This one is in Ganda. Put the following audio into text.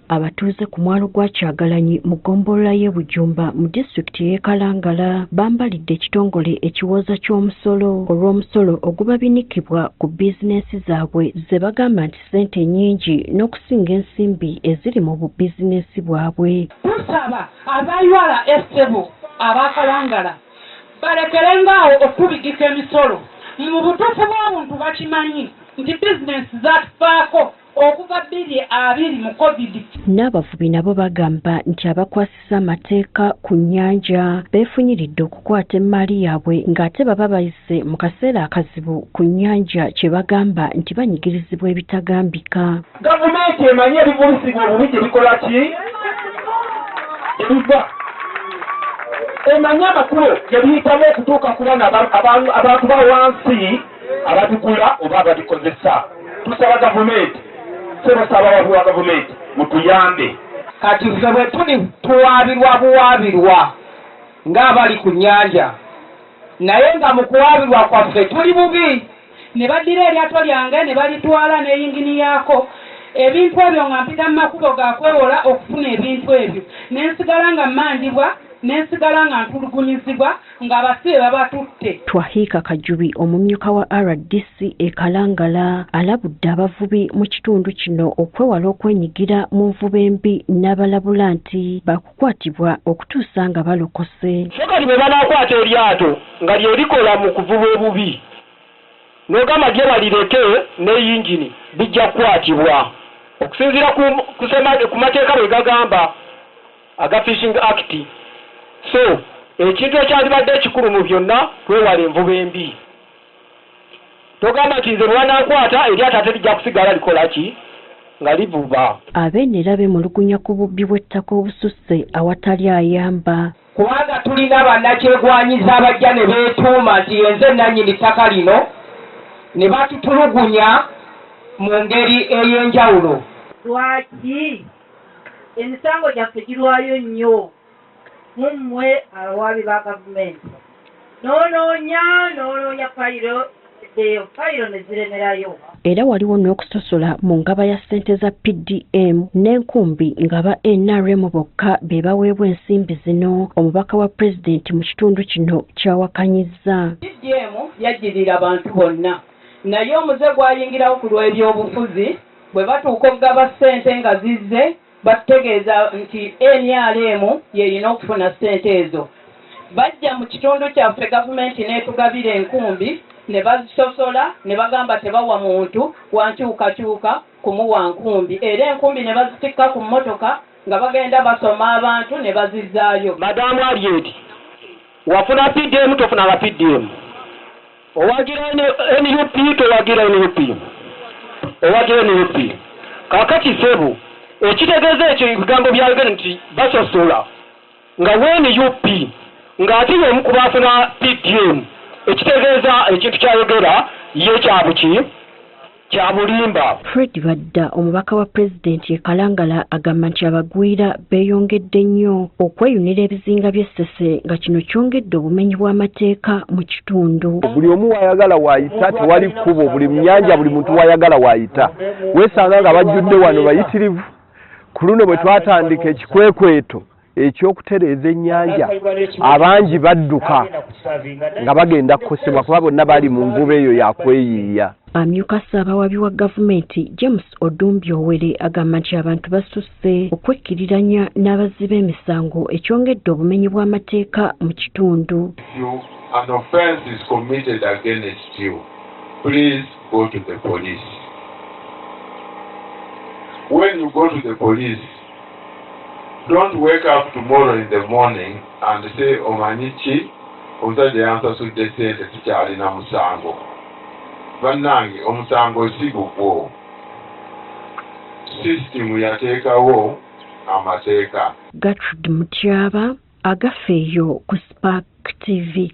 Abatuuze ku mwalo gwa Kyagalanyi mu ggombolola y'e Bujumba mu disitulikiti y'e Kalangala bambalidde ekitongole ekiwooza ky'omusolo olw'omusolo ogubabinikibwa ku bizinensi zaabwe ze bagamba nti ssente nnyingi n'okusinga ensimbi eziri mu bubizinensi bwabwe. Tusaba aba URA ssebo aba Kalangala balekerengaawo okutubigika emisolo. Mu butuufu bw'obuntu bakimanyi nti bizinensi zatufaako okuva 2020 mu Covid. N'abavubi nabo bagamba nti abakwasisa amateeka ku nnyanja beefunyiridde okukwata emmaali yaabwe ng'ate baba bayise mu kaseera akazibu ku nnyanja kye bagamba nti banyigirizibwa ebitagambika. Gavumenti emanyi ebivubisibwa obubi gye bikola ki gye biva, emanyi amakubo ge biyitamu okutuuka ku bano abantu ba wansi ababigula oba ababikozesa. Tusaba gavumenti, ssebo ssaabawabi wa gavumenti, mutuyambe. Kati ffe bwe tuli tuwaabirwa buwaabirwa ng'abali ku nnyanja, naye nga mu kuwaabirwa kwaffe tuli bubi. Ne baddira eryato lyange ne balitwala ne yingini yaako, ebintu ebyo nga mpita mu makubo ga kwewola okufuna ebintu ebyo, ne nsigala nga mmanjibwa, ne nsigala nga ntulugunyizibwa ng'abasibe babatutte. Twahiika Kajubi omumyuka wa rdc e Kalangala alabudde abavubi mu kitundu kino okwewala okwenyigira mu nvuba embi n'abalabula nti baakukwatibwa okutuusa nga balokose. So kati bwe banaakwata eryato nga lye likola mu kuvuba obubi n'ogamba lyo balireke ne yingini bijja kukwatibwa okusinziira ku mateeka bwe gagamba aga Fishing Act. So ekintu ekyandibadde ekikulu mu byonna twewale envuba embi. Togamba nti nze bwe banankwata eryato ate lijja kusigala likola ki nga livuba. Abeene era beemulugunya ku bubbi bw'ettaka obususse awatali ayamba. Kubanga tulina bannakyegwanyiza abajja ne beetuuma nti yenze nnannyini ttaka lino ne batutulugunya mu ngeri ey'enjawulo. Lwaki emisango gyaffe girwayo nnyo mu mmwe abawaabi ba gavumenti? N'onoonya n'onoonya fayiro eddeyo, fayiro ne ziremerayo. Era waliwo n'okusosola mu ngaba ya ssente za PDM n'enkumbi ng'aba NRM bokka be baweebwa ensimbi zino. Omubaka wa pulezidenti mu kitundu kino kyawakanyizza. PDM yajjirira abantu bonna, naye omuze gwayingirawo ku lw'ebyobufuzi. Bwe batuuka okugaba ssente nga zizze batutegeeza nti NRM y'erina okufuna ssente ezo. Bajja mu kitundu kyaffe gavumenti n'etugabira enkumbi ne bazisosola ne bagamba tebawa muntu wa nkyukakyuka kumuwa nkumbi, era enkumbi ne bazitikka ku mmotoka nga bagenda basoma abantu ne bazizzaayo. Madamu Harriet, wafuna PDM tofunanga PDM? Owagira NUP towagira NUP? Owagira NUP. Kaakati ssebo ekitegeeza ekyo ebigambo byayogera nti basosola nga wa NUP ng'ate y'omu ku baafuna PDM, ekitegeeza ekintu kyayogera ye kyabuki kya bulimba. Fred Badda omubaka wa pulezidenti e Kalangala agamba nti abagwira beeyongedde nnyo okweyunira ebizinga by'e Ssese nga kino kyongedde obumenyi bw'amateeka mu kitundu. Buli omu wayagala waayita, tewali kkubo, buli nnyanja buli muntu wayagala waayita. Weesanga nga bajjudde wano bayitirivu. Ku luno bwe twatandika ekikwekweto ekyokutereeza ennyanja, abangi badduka nga bagenda kukosebwa kuba bonna bali mu nvuba eyo yakweyiiya. Amyuka ssaabawabi wa gavumenti James Odumbi Owere agamba nti abantu basusse okwekkiriranya n'abazzi b'emisango ekyongedde obumenyi bw'amateeka mu kitundu. An offense is committed against you, please go to the police. When you go to the police, don't wake up tomorrow in the morning and say, omanyi ki, omusajja yansasudde ssente sikyalina musango. Bannange, omusango si gugwo. Sisitimu yateekawo amateeka. Gertrude Mutyaba, Agafeeyo ku Spark TV.